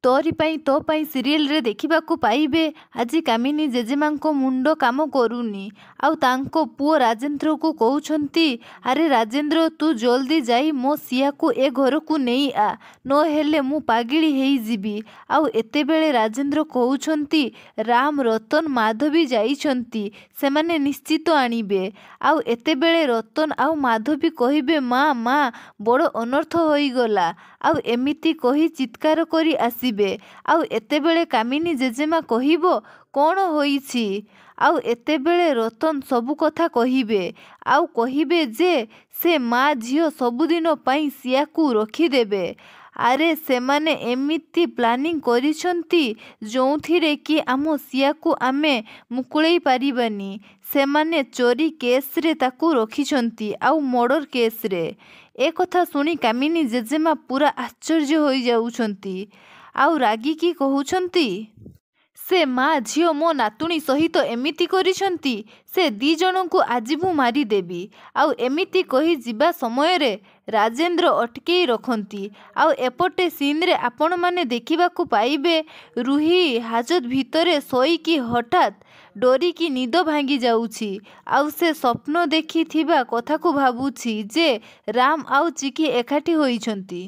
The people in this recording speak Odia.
ତୋରି ପାଇଁ ତୋ ପାଇଁ ସିରିଏଲରେ ଦେଖିବାକୁ ପାଇବେ, ଆଜି କାମିନୀ ଜେଜେମାଙ୍କ ମୁଣ୍ଡ କାମ କରୁନି। ଆଉ ତାଙ୍କ ପୁଅ ରାଜେନ୍ଦ୍ରକୁ କହୁଛନ୍ତି, ଆରେ ରାଜେନ୍ଦ୍ର, ତୁ ଜଲ୍ଦି ଯାଇ ମୋ ସିୟାକୁ ଏ ଘରକୁ ନେଇ ଆ, ନହେଲେ ମୁଁ ପାଗିଳୀ ହେଇଯିବି। ଆଉ ଏତେବେଳେ ରାଜେନ୍ଦ୍ର କହୁଛନ୍ତି, ରାମ, ରତନ, ମାଧବୀ ଯାଇଛନ୍ତି, ସେମାନେ ନିଶ୍ଚିତ ଆଣିବେ। ଆଉ ଏତେବେଳେ ରତନ ଆଉ ମାଧବୀ କହିବେ, ମା ମା, ବଡ଼ ଅନର୍ଥ ହୋଇଗଲା। ଆଉ ଏମିତି କହି ଚିତ୍କାର କରି ଆସିବେ। ଆଉ ଏତେବେଳେ କାମିନୀ ଜେଜେମା କହିବ, କ'ଣ ହୋଇଛି? ଆଉ ଏତେବେଳେ ରତନ ସବୁ କଥା କହିବେ ଆଉ କହିବେ ଯେ ସେ ମା ଝିଅ ସବୁଦିନ ପାଇଁ ସିୟାକୁ ରଖିଦେବେ। ଆରେ ସେମାନେ ଏମିତି ପ୍ଲାନିଂ କରିଛନ୍ତି ଯେଉଁଥିରେ କି ଆମ ସିୟାକୁ ଆମେ ମୁକୁଳେଇ ପାରିବାନି। ସେମାନେ ଚୋରି କେସ୍ରେ ତାକୁ ରଖିଛନ୍ତି ଆଉ ମର୍ଡ଼ର କେସ୍ରେ। ଏ କଥା ଶୁଣି କାମିନୀ ଜେଜେମା ପୁରା ଆଶ୍ଚର୍ଯ୍ୟ ହୋଇଯାଉଛନ୍ତି ଆଉ ରାଗିକି କହୁଛନ୍ତି, ସେ ମା ଝିଅ ମୋ ନାତୁଣୀ ସହିତ ଏମିତି କରିଛନ୍ତି, ସେ ଦି ଜଣଙ୍କୁ ଆଜି ମୁଁ ମାରିଦେବି। ଆଉ ଏମିତି କହି ଯିବା ସମୟରେ ରାଜେନ୍ଦ୍ର ଅଟକେଇ ରଖନ୍ତି। ଆଉ ଏପଟେ ସିନ୍ରେ ଆପଣମାନେ ଦେଖିବାକୁ ପାଇବେ, ରୁହି ହାଜତ ଭିତରେ ଶୋଇକି ହଠାତ୍ ଡରିକି ନିଦ ଭାଙ୍ଗି ଯାଉଛି। ଆଉ ସେ ସ୍ୱପ୍ନ ଦେଖିଥିବା କଥାକୁ ଭାବୁଛି ଯେ ରାମ ଆଉ ଚିକି ଏକାଠି ହୋଇଛନ୍ତି।